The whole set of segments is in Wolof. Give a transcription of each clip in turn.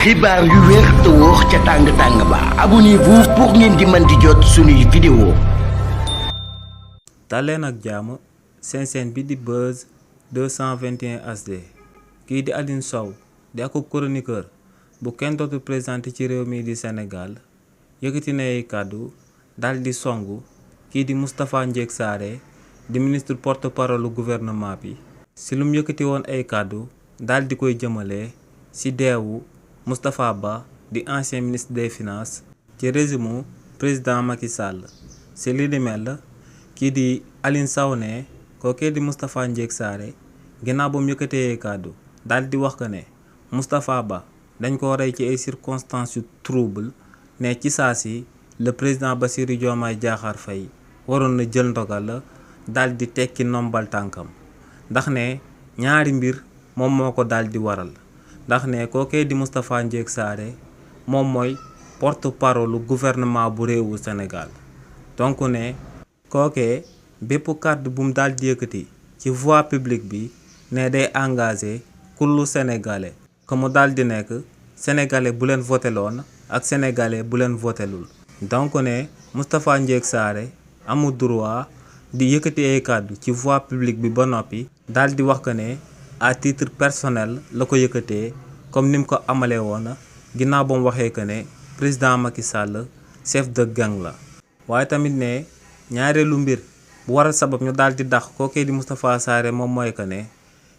xibaar yu wér te wóor ca tàng ba abonnez-vous pour ngeen di mën di jot suñuy vidéo. daleen ak jàmm seen chaîne bi di Buzz 221 HD kii di Aline Sow di akub chroniqueur bu kenn dootu présenté ci réew mi di Sénégal yëkkati na ay kàddu dal di songu kii di Moustapha Ndiégue Sarré di ministre porte-parole gouvernement bi si lum yëkkati woon ay kàddu dal di koy jëmale si deewu Moustapha Ba di ancien ministre des finances ci régime président Macky Sall si li di mel kii di Aline Sow ne kookee di Moustapha Ndiégue Sarré ginnaaw ba mu yëkkatee kàddu daal di wax ko ne Moustapha Ba dañ ko rey ci ay circonstances yu trouble ne ci saa si le président Bassirou Diomaye Diakhar Faye waroon na jël ndogal daal di tekki nombal tànkam ndax ne ñaari mbir moom moo ko daal di waral ndax ne kookee di Moustapha Ndiégue Sarré moom mooy porte-parole gouvernement bu réewu Sénégal donc ne kookee bépp kàddu bu mu daal di yëkkati ci voie publique bi ne day engagé kullu sénégalais que mu daal di nekk sénégalais bu leen voteloon ak sénégalais bu leen votelul donc ne Moustapha Ndiégue Sarré amul droit di yëkkati ay kàddu ci voie publique bi ba noppi daal di wax que ne à titre personnel la ko yëkkatee comme ni mu ko amalee woon ginnaaw ba mu waxee que ne président Macky Sall chef de gang la waaye tamit ne ñaareelu mbir bu waral sabab ñu daal di dàq kookee di Moustapha Sarré moom mooy que ne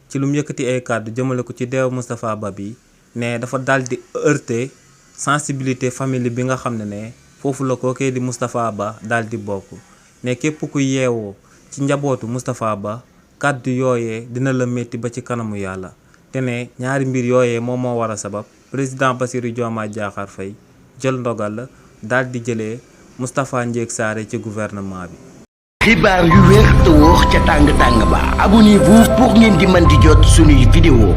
ci lu mu yëkkati ay kàddu jëmale ko ci deewu Moustapha Ba bi ne dafa daal di heurter sensibilité famille bi nga xam ne foofu la kookee di Moustapha Ba daal di bokk ne képp ku yeewoo ci njabootu Moustapha Ba kàddu yooyee dina la métti ba ci kanamu yàlla te ne ñaari mbir yooyee moom moo war a sabab président Bassirou Diomaye Diakhar Faye jël ndogal daal di jëlee Moustapha Ndiégue Sarré ci gouvernement bi. xibaar yu wér te wóor ca tàng ba abonnez-vous pour ngeen di mën di jot suñuy vidéo.